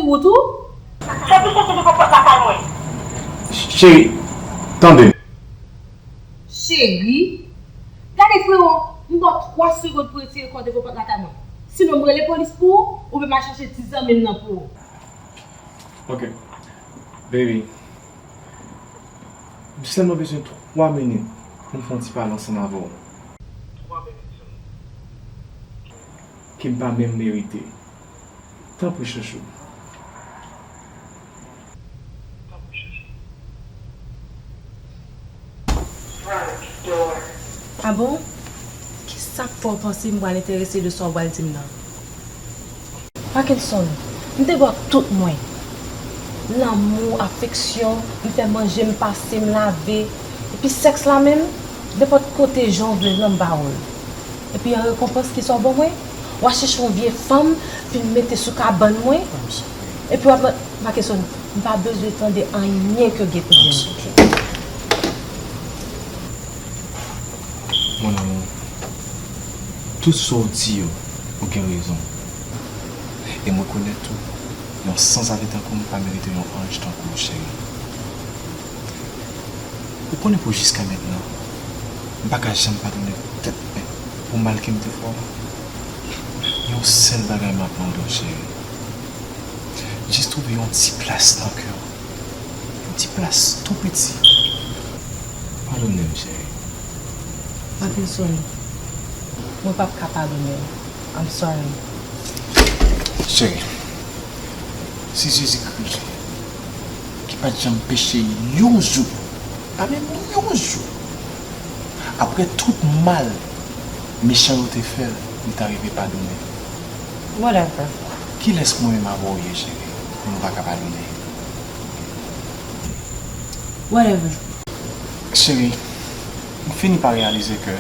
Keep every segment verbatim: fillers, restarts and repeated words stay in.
Ou tou? Fè pise ti li pou pòt lakay mwen. Cheri, tande m. Cheri? Gade, frewo, m ba w twa segonn pou retire kò w devan pòt lakay mwen. Sinon, m rele polis pou ou, oubyen m al chache ti zanmi m nan pou ou. Ok. Baby, m sèlman bezwen twa minit pou m fè yon ti pale ansanm avè w. Twa minit sèlman. Ke m pa menm merite. Tanpri, chouchou. Ah bon? Kisa k fè w panse m pral enterese de sa w pral di m nan? Mackenson, m te ba w tout mwen. Lanmou, afeksyon, m fè manje, m pase, m lave. Epi sèks la menm, nenpòt kote jan w vle l lan m ba w l. Epi an rekonpans, kisa w ban mwen? W al chèche yon vye fanm, vin mete sou kabann mwen. Epi w ap mande, Mackenson, m pa bezwen tande anyen ke w gen pou di m. Mon amour, tout sa w di yo, ou gen rezon. E m rekonèt tou, yon sanzave tankou m pa merite yon anj tankou w, cheri. Ou konnen pou jiska mentnan, m pa ka janm padone tèt mwen pou mal ke m te fè w. Yon sèl bagay m ap mande w, cheri. Jis twouve yon ti plas nan kè w. Yon ti plas tou piti. Padone m, cheri. Mackenson, mwen p ap ka padone w. I'm sorry. Cheri, si Jezikri, ki pa t janm peche yon jou, pa menm yon jou, apre tout mal mechan yo te fè l, li ta rive padone. Whatever. Kilès mwen menm avè w ye, cheri, pou nou pa ka padone? Whatever. Cheri, m fini pa reyalize ke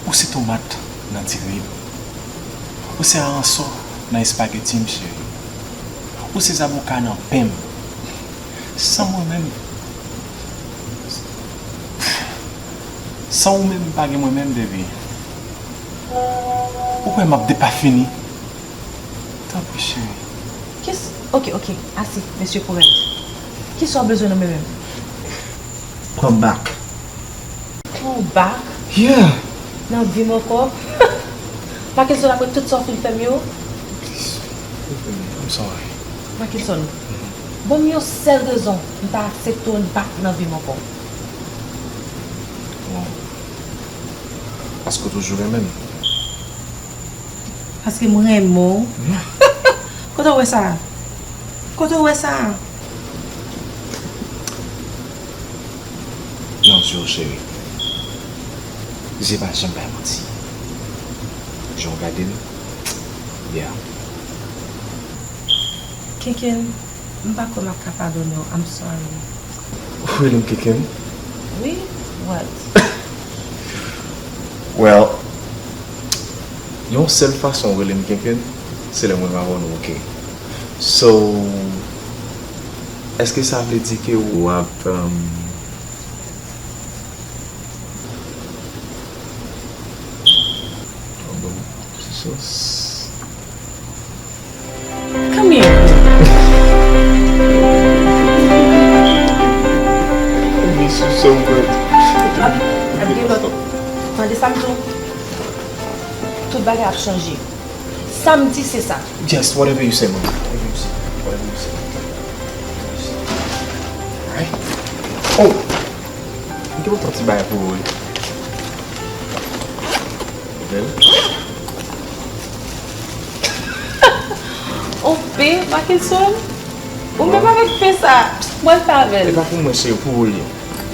ou se tomat nan diri m. Ou se aransò nan espageti m, cheri. Ou se zaboka nan pen m. San mwen menm, san ou menm, m pa gen mwen menm, baby. Ou kwè m ap depafini? Tanpri, cheri. Kis-, ok, ok, ase, mesye korèk. Kisa w bezwen nan men m? Pran bak. Pran w bak? Yeah. Nan vi m ankò? Mackenson, apre tout sa w fin fè m yo? Please, forgive me. I'm sorry. Mackenson, ban m yon sèl rezon m ta aksepte w bak nan vi m ankò. Bon. Paske w toujou renmen m. Paske m renmen w? Yeah. Kote w wè sa? Kote w wè sa? Nan zye w, cheri. Zye pa janm bay manti. Jan w gade m, yeah. Kenken, m pa kwè m ap ka padone w. I'm sorry. Ou rele m Kenken? Wi, what? Well, yon sèl fason w rele m Kenken, se lè mwen avè w nou oke. So, èske sa vle di ke w ap, um, Bon, se sa. Come here. Ap, ap gen lòt. Tande sa m di w? Tout bagay ap chanje. Sa m di, se sa. Yes, whatever you say, man. Whatever you say. Whatever you say. Alright. Oh! M te pote yon ti bagay pou ou, wi. Bèl. On pe, Mackenson. Ou menm avèk pe sa. Mwen fè avè l. E pa pou mwen, cheri, pou ou li ye.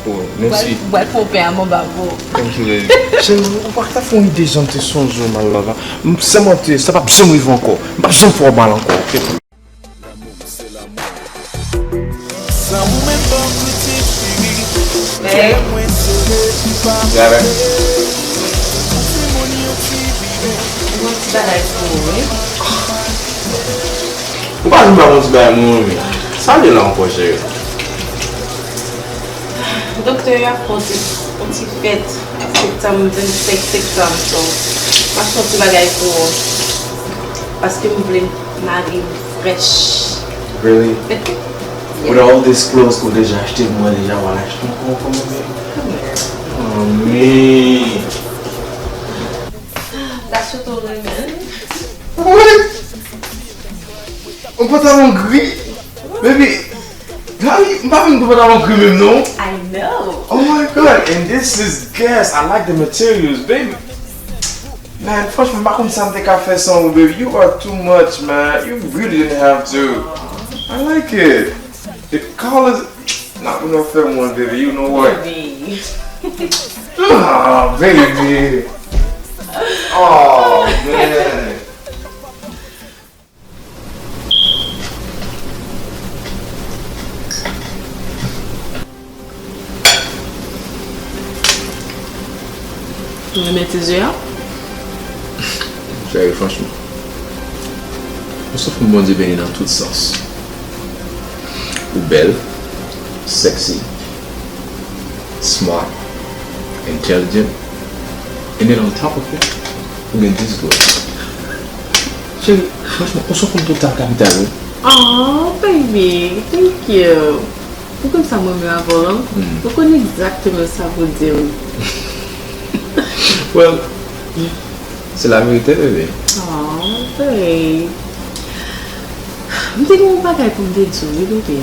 Pou ou. Mèsi. Ou pral fè on pe a manba pou ou. Thank you, baby. Cheri, ou pa ka fè yon ide jan m te sonje w, my love, a. M, sèlman te, sa p ap janm rive ankò. M p ap janm fè w mal ankò, oke? Lanmou m se lanmou. San ou menm pa w kritik, cheri. Kè mwen sere, li pa pere. Konfime yon ti bibe. Mwen ti bagay pou ou, wi. Ou pa vin ba mwen ti bagay mwen renmen. Sa l ye la ankò, cheri? Doktè yo ap fè yon ti, yon ti fèt septanm, vennsenk septanm, so, m ap fè yon ti bagay pou ou. Paske m vle mari m frèch. Really? With all these clothes ke w deja achte, mwen deja pral achte ankò pou mwen. Oh, man. That's what I mean. What? Un pantalon gri? Baby, Gaby, m pa vin pou pantalon gri menm non. I know. Oh my God, and this is Guess. I like the materials, baby. Man, franchman, m pa konn sa m te ka fè san ou, baby. You are too much, man. You really didn't have to. I like it. The colors, not gonna fè mwen, baby. You know what? Baby. Ah, baby. Oh, man. Ou renmen ti zye a? Cheri, franchman, ou se fanm Bondye beni nan tout sans. Ou bèl, sexy, smart, intelligent, and then on top of it, ou gen dis dwèt. Cheri, franchman, ou se fanm total kapital, wi. Oh, baby, thank you. Ou konn sa mwen menm avè w lan? Ou konn egzakteman sa pou di m. Well, se laverite, bebe. Oh, babe. M te gen yon bagay pou m te di w, wi, bebe.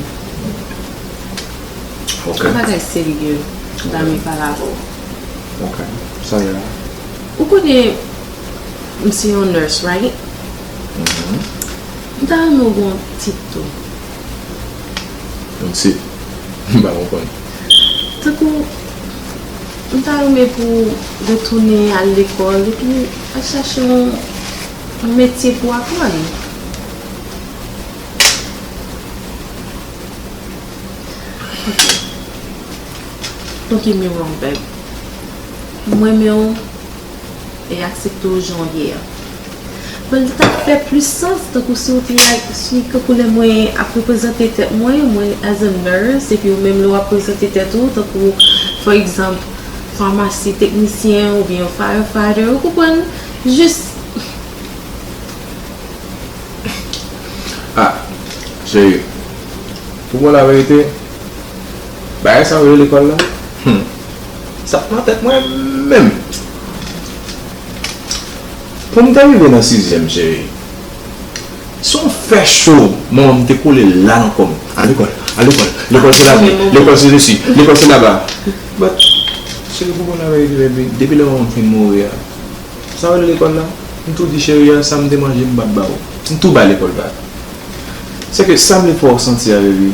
Ok. Yon bagay serye, m ta renmen pale avè w. Ok. Sa ye la? Ou konnen, m se yon nurse, right? M ta renmen w gen yon tit tou. Yon tit? M pa konprann. Tankou, m ta renmen pou w retounen al lekòl epi al chache yon, yon metye pou w aprann. Ok. Don't get me wrong, babe. M renmen w e aksepte w jan w ye a. But li t ap fè plis sans tankou si w te, si tankou lè mwen ap reprezante tèt mwen, mwen as a nurse, epi ou menm lè w ap prezante tèt ou, tankou, for example, famasi teknisyen oubyen yon firefighter, ou konprann? Jis Ah, cheri, pou bon laverite, bagay sa yo rele lekòl la, hmm, sa p nan tèt mwen menm. Pou m te rive nan sizyèm, cheri, si w fè cho, manman m te kole la nan kò m. Al lekòl, al lekòl, lekòl se lavi, lekòl se sesi, lekòl se laba. But, cheri, pou bon laverite, baby, depi lè manman m fin mouri a, sa w rele lekòl la? M tou di cheri a, sa m te manje, m p ap ba w. M tou bay lekòl vag. Se ke sa m vle fè w santi a, baby,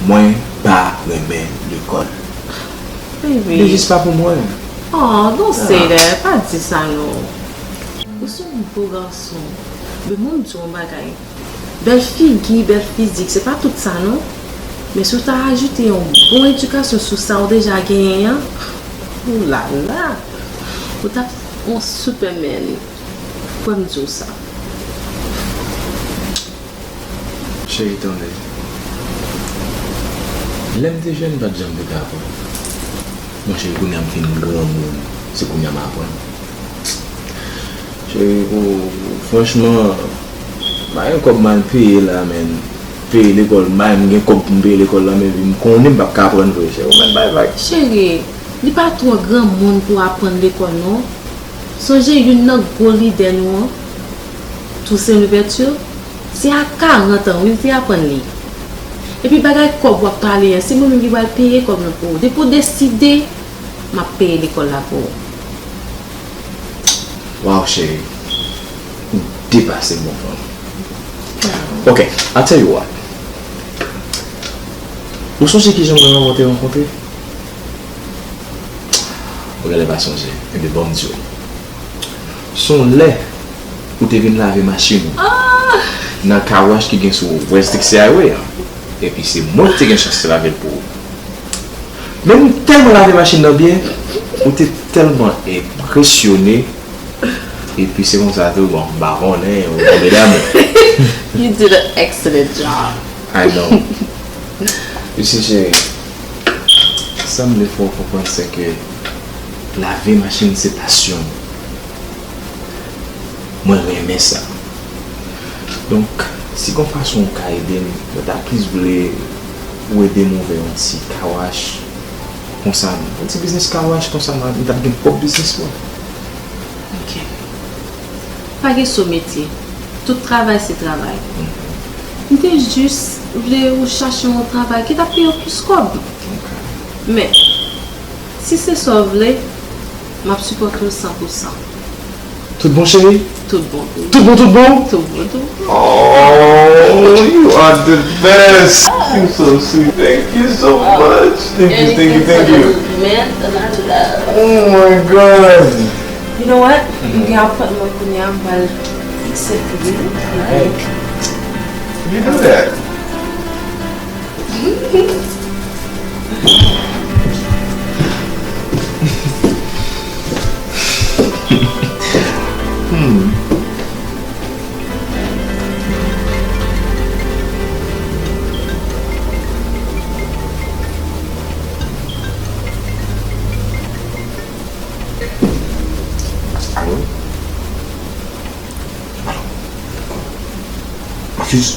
mwen pa renmen lekòl. Baby. Li jis pa pou mwen. Oh, don't say that. Pa di sa non. Ou se yon bo gason. Men mwen di w yon bagay. Bèl figi, bèl fizik, se pa tout sa non. Men si w ta ajoute yon bon edikasyon sou sa w deja genyen an, oulala, ou t ap yon superman. Kwè m di w sa. Cheri, tande. Lè m te jèn, m pa t janm te ka aprann. Monchè, kounye a m fin granmoun, se kounye a m aprann. Cheri, o, franchman, m pa gen kòb m al peye la, men. Peye lekòl, m pa menm gen kòb pou m peye lekòl la, men m konnen m p ap ka aprann vre, cheri. Ou mèt bay vag. Cheri, li pa twò granmoun pou aprann lekòl, non. Sonje youn nan gwo lidè nou an, Toussaint Louverture, se a karant an, wi, l te aprann li. Epi bagay kòb w ap pale a, se mwen menm ki pral peye kòb lan pou ou. Depi w deside, m ap peye lekòl la pou ou. Waw, cheri. Ou depase m, bon fanm. Ok, I tell you what. Ou sonje kijan mwen avè w te rankontre? Ou genlè pa sonje. Ebyen, ban m di w. Se yon lè ou te vin lave machin ou nan car wash ki gen sou West Dixie Highway an. Epi se mwen ki te gen chans te lave l pou ou. Men m tèlman lave machin nan byen, ou te tèlman enpresyone, epi se konsa tou, bon, m pa konnen, ou tonbe damou. You did an excellent job. I know. You see, cheri, sa m vle fè w konprann, se ke lave machin se pasyon m. Mwen renmen sa. Donk, Si gon fason ou ka ede m, mwen ta plis vle ou ede m ouvè yon ti car wash konsa, yon ti biznis car wash konsa, m t ap gen pwòp biznis mwen. Ok. Pa gen so metye. Tout travay se travay. M te jis vle ou chache yon travay ki t ap peye w plis kòb. Men, si se sa w vle, m ap sipòte w san pou san. Tout bon, cheri? Tout bon, tout bon. Tout bon, tout bon? Tout bon, tout bon. Oh, you are the best. You're so sweet. Thank you so much. Thank you, thank you, thank you. Meant a lot of love. Oh my God. You know what? M gen apwentman kounye a, m pral fikse pou li. Alright. You do that. Hmm. Alo? Alo? Marcus?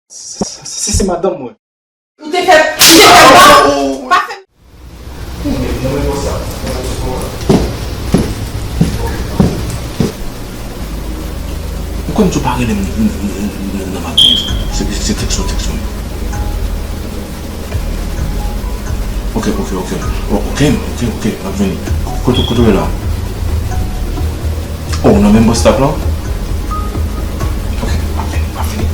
Sa, sa, sa, se madanm mwen. Ou te fè, ou te fè pa, pa fè. Ou konn si w pa rele m nan, nan, nan, nan maten, se, se, se tèks ou tèks mwen. Ok, ok, ok. O-, ok, ok, ok, m ap vini. Kote, kote w ye la? O, w nan menm bus stop la? Ok, m ap vini, m ap vini.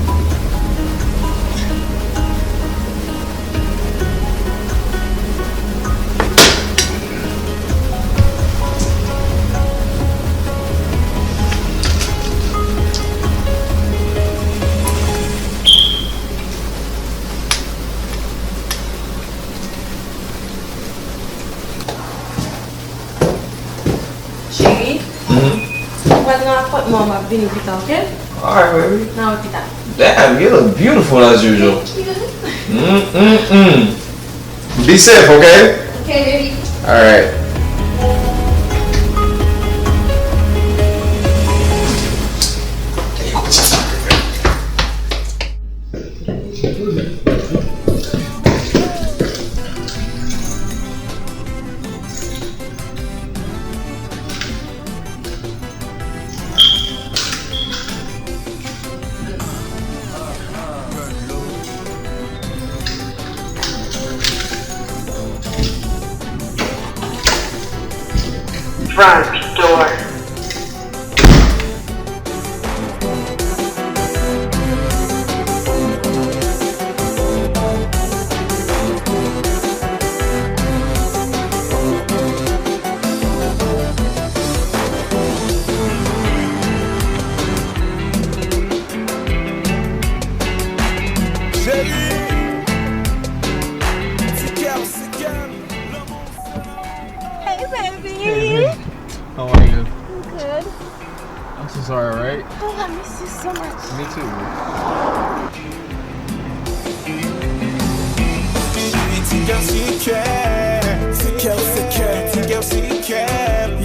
Cheri, mhm, mwen pral nan apatman an, m ap vini pita, ok? Alright, baby. N a wè pita. Damn, you look beautiful as usual. Thank you. Mm-mm-mm. Be safe, okay? Okay, baby. Alright. Front door. Cheri, ti kè w se kè m, lanmou se lanmou. Hey, baby. Hey, baby. How are you? I'm good. I'm so sorry, right? Oh, I miss you so much. Me too. Ti kè w se kè, ti kè w se kè, ti kè w se kè,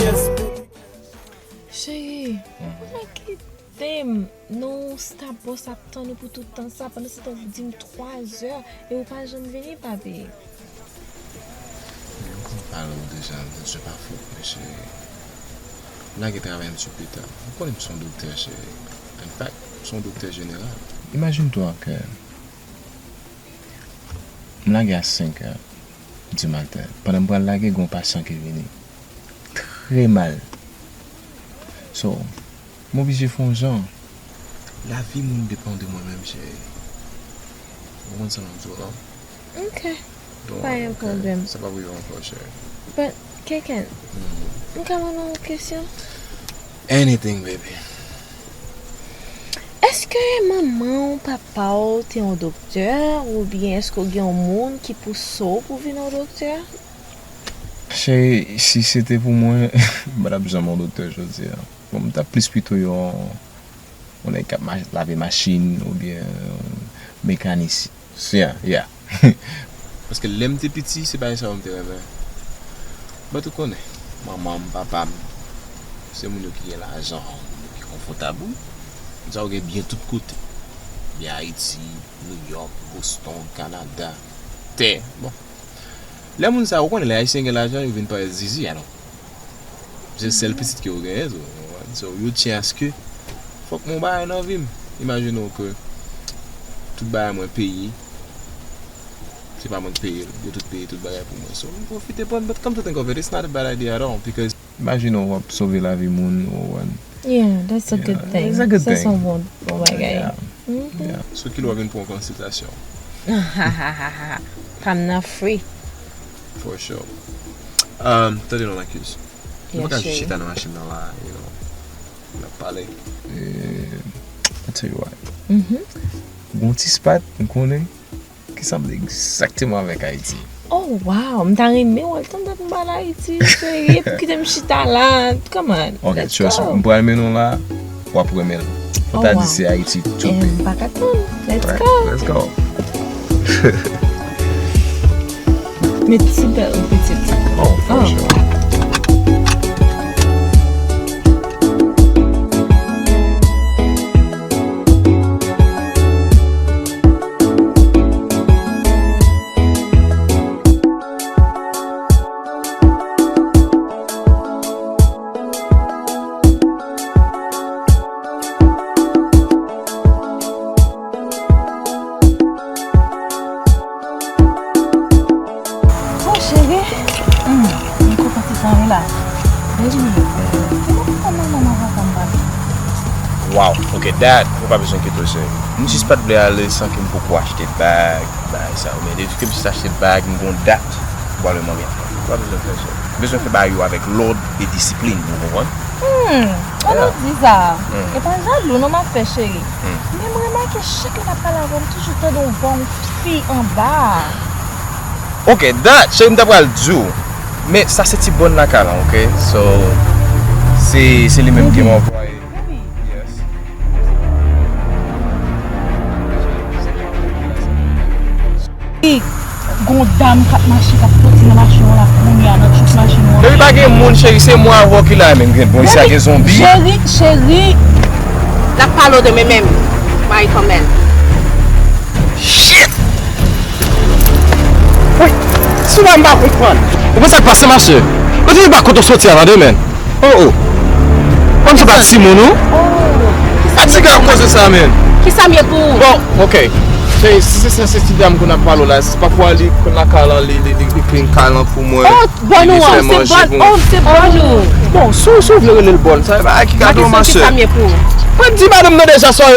yes, baby. Cheri, ou pa kite m. Non, Starboss ap tann ou pou tout tan sa. Pandan se tan, ou di m twa zè e ou pa janm vini, papi. M konn pale w deja, m di w se pa fòt mwen, cheri. M lage travay m sou pita. Ou konnen m se yon doktè, cheri. In fact, m se yon doktè jeneral. Imajine twa ke m lage a senk è di maten. Pandan m pral lage, gen yon pasyan ki vini. Trè mal. So, m oblije fè yon jan. Lavi moun depann de mwen menm, cheri. Ou konprann sa m ap di w la? Ok. Bon, pa gen pwoblèm. Sa p ap rive ankò, cheri. But, Kèkèt, m ka mande w yon kesyon? Anything, baby. Èske manman w, papa w te yon doktè, oubyen èske w gen yon moun ki pouse w pou w vin yon doktè? Cheri, si se te pou mwen, m pa t ap janm yon doktè jodi a. Bon, m t ap plis pito yon, yon nèg k ap ma-, lave machin oubyen yon mekanisyen. Yeah, yeah. Paske lè m te piti, se bagay sa yo m te renmen. But ou konnen, manman m, papa m, se moun yo ki gen lajan, moun yo ki konfòtab, wi. Moun sa yo gen byen tout kote. Byen Ayiti, New York, Boston, Canada, tè. Bon. Lè moun sa yo, ou konnen, lè Ayisyen gen lajan, yo vin parèt zizi, alò. Se sèl pitit ke yo genyen tou, ou konprann? So, yo tyen aske fòk mwen bagay nan vi m. Imajine w ke tout bagay mwen peye, se pa mwen ki peye l, yo tout peye tout bagay pou mwen. So, m pwofite pran, but come to think of it, it's not a bad idea at all, because imajine w ap sove lavi moun, ou konprann? Yeah, that's a good thing. It's a good thing. Sa se yon bon, bon bagay. Yeah. Yeah. So, kilè w ap vin pran konsiltasyon? Pam nan free. For sure. Um, tande non, Lakis. Nou pa ka jis chita nan machin nan la, you know. N ap pale. Eh, I tell you what. Gon ti spat, m konnen, ki sanble egzakteman avèk Ayiti. Oh, wow! M ta renmen wè l tande m pale Ayiti, cheri. Epi kite m chita la. Come on. Ok, let's trust me. Go. M pral mennen w la, w ap renmen l. Fò ta di se Ayiti tou. Oh, wow. Eh, m pa ka tann. Let's go. Let's go. Men ti bèl pitit. Oh, for sure. Bon, cheri, hmm, m kontan ti zanmi la. Baby, se mwen ki konn manman m avan sa m pale. Wow, ok, dat, ou pa bezwen enkyete w, cheri. M jis pa t vle ale san ke m poko achte bag, bagay sa yo. Men depi ke m jis achte bag, m gon dat pou ale marye avè l. Ou pa bezwen fè sa. M bezwen fè bagay yo avèk lòd e disiplin, ou konprann? Hmm, ou di sa. Hmm. E pa jalou non m ap fè, cheri. Hmm. Men m remake chak lè n ap pale avè w, m toujou tande yon vwa yon fi anba. Ok, dat, cheri, m ta pral di w. Men sa se ti bòn lakay lan, ok? So, se, se li menm ki m anvwaye. Yes. Gon dam k ap mache, k ap soti nan machin w la kounye a, nan tchouk machin w. Baby, pa gen moun, cheri, se mwen avè w ki la menm. Gen, bon, isi a gen zonbi. Cheri, cheri. N ap pale w demen menm. Mari kòmèl. Shit! Wi, si w pa m pa konprann. Ou konn sa k pase, ma chère? Ou di m pa kote w soti a, tande, man. Oh, oh. Kòm se pa timoun ou? Oh. A ti granmoun koze sa, men. Kisa m ye pou ou? Bon, ok. Se, si se sa, se ti dam ke n ap pale w la, se pa pou al li konn lakay lan, li, li, li, li clean kay lan pou mwen. Oh, bòn ou an, se bòn, oh, se bòn ou. Bon, si w, si w vle rele l bòn, sa e pa ki kado, ma chère. Kisa m ye pou ou? Mwen di madanm nan deja sa.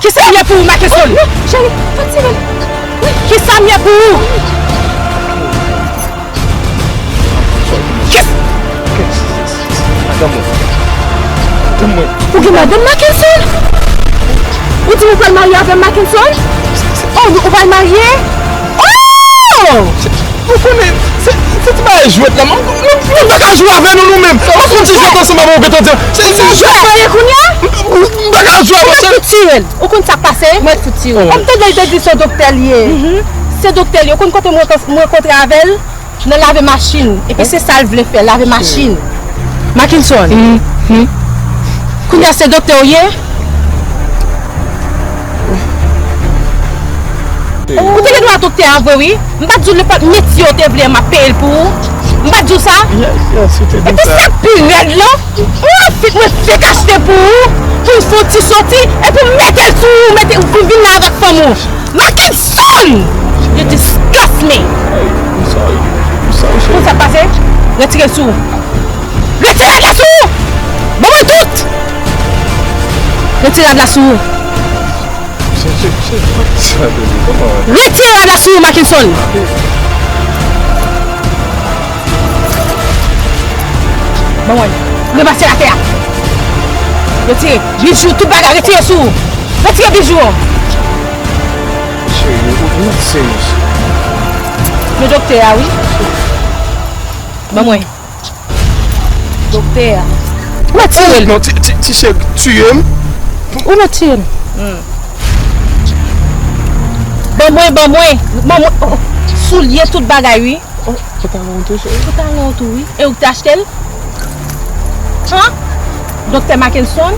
Kisa m ye pou ou, Mackenson? Cheri, fò tire l. Kisa m ye pou ou? Kis-, madanm mwen. Madanm mwen. Ou gen madanm, Mackenson? Ou di ou pral marye avè m, Mackenson? Oh, ou pral marye? Oh! Ou konnen, se, se ti bagay jwèt la, m, m, m pa ka jwe avè nou, nou menm. M pa konn ti jwèt ansanm avè w, gentan di, se, se jwèt. Ou jwe avè kounye a? M, m, m pa ka jwe avè w. Mwen fout tire l. Ou konn sa k pase? Mwen fout tire l. Ou tande l te di se doktè l ye. Se doktè l ye. Ou konn kote mwen, mwen rankontre avè l? Nan lave machin. Epi se sa l vle fè, lave machin. Mackenson. Kounye a se doktè w ye? Ou te gen dwa doktè a vre, wi. M pa t di w nenpòt metye w te vle a, m ap peye l pou ou. M pa t di w sa? Epi sa k pi rèd lan, mwen fèk, mwen fèk achte pou ou, pou m fè yon ti soti, epi m mete l sou ou, mete, pou m vin la avèk fanm ou. Mackenson! You disgust me! Konn sa k pase? Retire l sou ou. Retire rad la sou ou! Ban mwen tout! Retire rad la sou ou! Retire rad la sou ou, Mackenson! Ban mwen! Ranmase atè a! Retire! Bijou, tout bagay, retire sou ou! Retire bijou an! Cheri, ou, ou serious? Men doktè a, wi. Ban mwen. Doktè a. Ou retire l. Non, ti, ti, ti cheri, tiye m. Ou retire l. Hmm. Ban Mwen, ban mwen, ban mwen, oh, oh, soulye, tout bagay, wi. Oh, pantalon tou, cheri. Pantalon tou, wi. E ou ki te achte l? Han? Doktè Mackenson?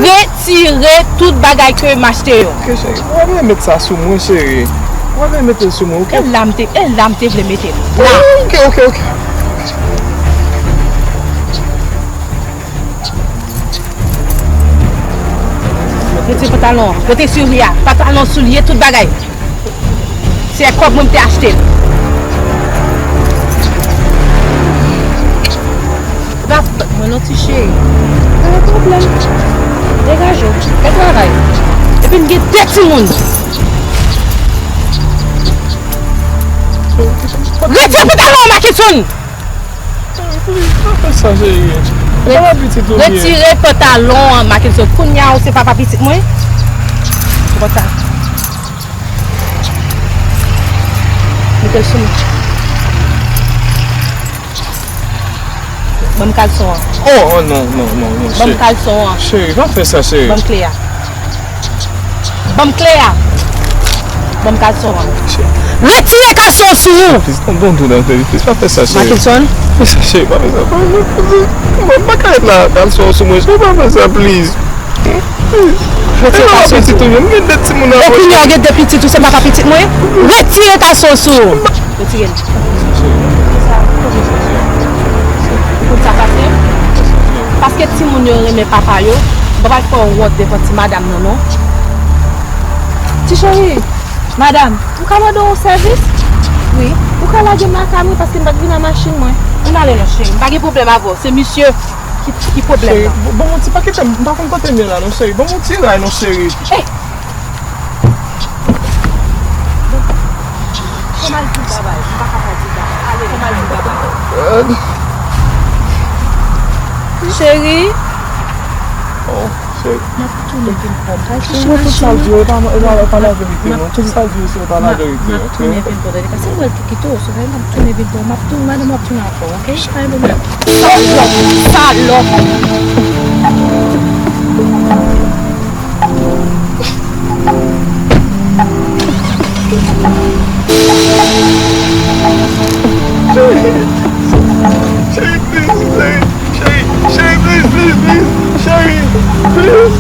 Retire tout bagay ke m achte yo. Ok, cheri. Ou pa bezwen met sa sou mwen, cheri. Ou pa bezwen mete l sou mwen, ok? E la m te, e la m te vle mete l. La. Ok, ok, ok. Retire pantalon an. Retire soulye a. Pantalon, soulye, tout bagay. Se kòb mwen te achte l. Ou pa fè mwen non, ti cheri. Pa gen pwoblèm. Degaje w. Fè travay. Epi n gen de timoun. Retire pantalon an, Mackenson! Cheri, please, pa fè sa, cheri. E papa pitit ou m ye. Retire pantalon an, Mackenson. Kounye a, ou se papa pitit mwen? Ou konn sa? Mete l sou mwen. Ban m kalson an. Oh, oh, non, non, non, non, cheri. Ban m kalson an. Cheri, pa fè sa, cheri. Ban m kle a. Ban m kle a. Ban m kalson an. Retire kalson an sou ou. Please, don't, don't do that, baby. Please, pa fè sa, cheri. Mackenson. Pa fè sa, cheri. Pa fè sa. Pa fè sa. Mwen pa ka ret la, kalson an sou mwen, cheri. Pa fè sa, please. Retire kalson an sou ou. Mwen gen de timoun nan. E kounye a, w gen de pitit, ou se papa pitit mwen? Retire kalson an sou ou. Retire l. Ou konn sa k pase? Paske timoun yo renmen papa yo, m pa pral fè w wont devan ti madanm nan, non. Ti cheri, madanm, m ka mande w yon sèvis? Wi. Ou ka lage m lakay mwen paske m pa t vin ak machin mwen. Ann ale non, cheri, m pa gen pwoblèm avè w. Se misye ki, ki pwoblèm nan. Cheri, bon, bon, ti pa kite m, m pa konn kote m ye la, non, cheri. Bon, bon, ti ray, non, cheri. Eh! Fò m al di baba, m pa ka pa di baba. Ale, fò m al di baba. Cheri. Oh, cheri. M ap tounen vin pran. Al chèche machin nan. Mwen, tout sa l di yo, e pa, e pa, e pa laverite, non. Tout sa l di yo, se pa laverite, ok? M ap tounen vin pran. Tande, paske m wè l tou kite w, so, m ap tounen vin pran. M ap tounen, madanm, m ap tounen avè w, ok? Pa gen pwoblèm. Salòp, salòp. Cheri, cheri, please, cheri, cheri, cheri, please, please, please, cheri, please.